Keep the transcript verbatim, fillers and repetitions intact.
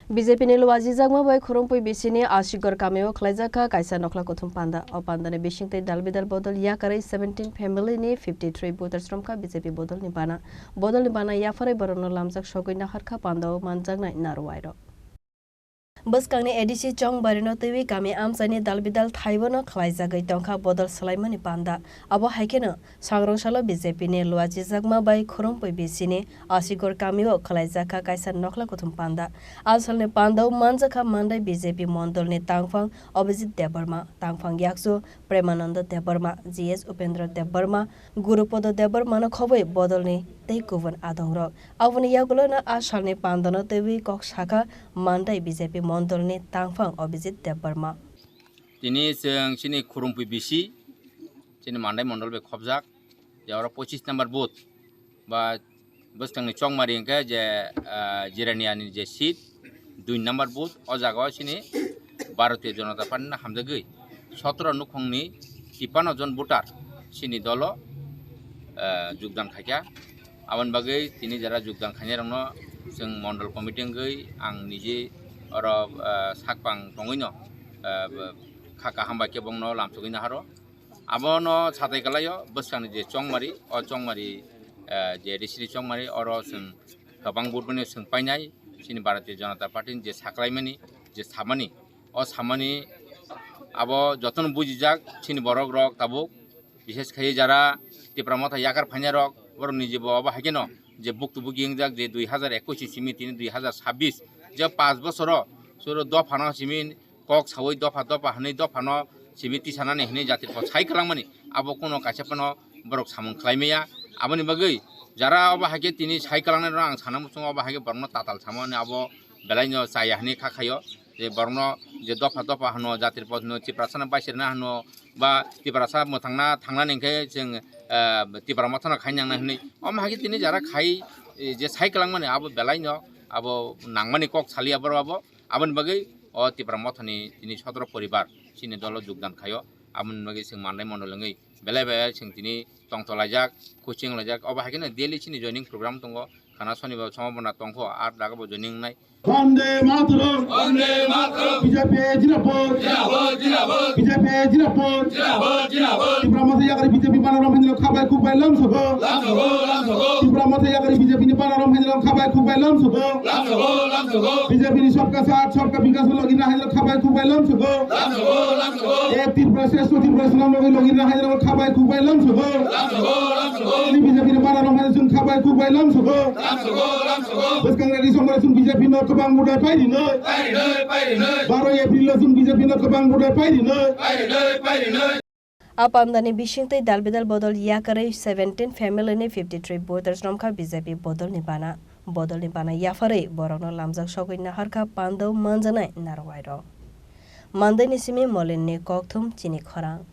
B J P ni luajijakma bai Khurumphwi bisini Asigor kamio khwlaijakha kaisa nokhla kuthum panda. O pandani bisingtwi dal bidal bodol yakarwi seventeen family ni fifty three voters romkha B J P bodolni bana. Bodolni bana yapharwi borokno lamjak sogwi naharkha pandao manjaknai narwai rok. Bwskangni A D C Chongbarino twiwi kami amchaini dal bidal thaibono khwlaijagwi tongkha bodol swlaimani panda. Abo hai kheno Sangrong salo B J P ni luajijakma bai Khurumphwi bisini Asigor kamio khwlaijakha kaisa nokhla kuthum panda. A salni pandao manjakha Mandai B J P mondolni tangphang Abhijit Debbarma, tangphang yakchu Premananda Debbarma, G S Upendra Debbarma, Gurupodo Debbarmano khobwi bodolni tei kubun adongrok. Aboni yagulono a salni pandano twiwi kok sakha Mandai B J P mondolni tangphang Abhijit Debbarma. Tini chwng chini Khurumphwi bisi, chini Mandai mondol bai khobjak, je oro pochis number booth ba bwskangni Chongmari hwnkhe je, ah, Jiraniani je seat, dui number booth, o jaga o chini Bharatiya Janata Party no hamjagwi sotoro nukhungni tipanno jon voter chini dolo, ah, jogdan khaikha. Aboni bagwi tini jara jogdan khainai rokno chwng mondol committee wngwi ang nije oro, ah, sakpang tongwino, ah, kha kaham bai khe bongno lamsogwi naharo. Abono satai kalaio bwskangni je Chongmari, o Chongmari, eh, je A D C ni Chongmari, oro chwng kwbang vote mani chwng painai, chini Bharatiya Janata Party ni je saklaimani, je samani, o samani abo jotono bujijak chini borok rok tabuk, bishes khai jara Tipra Motha yakar phainai rok, borok ni je bo abo hai kheno je buktu bugi wngjak je dui hazar ekush ni simi tini dui hazar sabbish, je panch bosoro soro dophano simi kok sawi dopha dopha hwnwi dophano simi tisanani hwnwi jati kok sai kwlangmani abo kuno kaisa phano borok samung khlai maya. Aboni bagwi jara obo hai khe tini sai kwlangnai rok ang sana muchungo obo hai khe borokno tatal samani abo belaino chaya hwnwi kha khaio je borokno je dopha dopha hwno jati pot hwno Tiprasano baisirna hwno ba Tiprasa mwthangna thangnani hwnkhe chwng, eh, Tipra Mothano khainang nai hwnwi omo hai khe tini jara khai, eh, je sai kwlangmani abo belaino abo nangmani kok saliya borok abo. Aboni bagwi o Tipra Mothani tini sotoro poribar chini dolo jogdan khaio. Aboni bagwi chwng Mandai mondol wngwi belai belai chwng tini tongtolaijak, coaching laijak. Obo hai kheno daily chini joining program tongo. Khana sonibar sombona tongkho, ar daga bo joining wngnai. Vande Mataram! Vande Mataram! B J P Jindabad! Jindabad! Jindabad! B J P Jindabad! Jindabad! Jindabad! Tipra Motha yakari B J P bana rom hinjalo khabai khukbai lamsogo. Lamsogo! Lamsogo! Tipra Motha yakari B J P ni bana rom hinjalo khabai khukbai lamsogo. Lamsogo! Lamsogo! B J P ni sabka saath sabka vikas logina hinjalo khabai khukbai lamsogo. Lamsogo! Lamsogo! Ek Tripura Shreshtha Tripura swnam logina hinjalo khabai khukbai lamsogo. Lamsogo! Lamsogo! Ni B J P ni bana rom hinjalo khabai khukbai lamsogo. Lamsogo! Lamsogo! Bwskang rally songmani chwng B J P no kwbang budai pai rinai. Pai rinai, pai rinai. Baro April o chwng B J P no kwbang budai pai rinai. Pai rinai, pai rinai. A pandani bisingtwi dal bidal bodol yakarwi seventeen family ni fifty three voters romkha B J P bodolni bana. Bodolni bana yapharwi borokno lamjak sogwi naharkha pandao manjaknai narwai rok. Mandaini simi Molin ni kokthum chini khorang.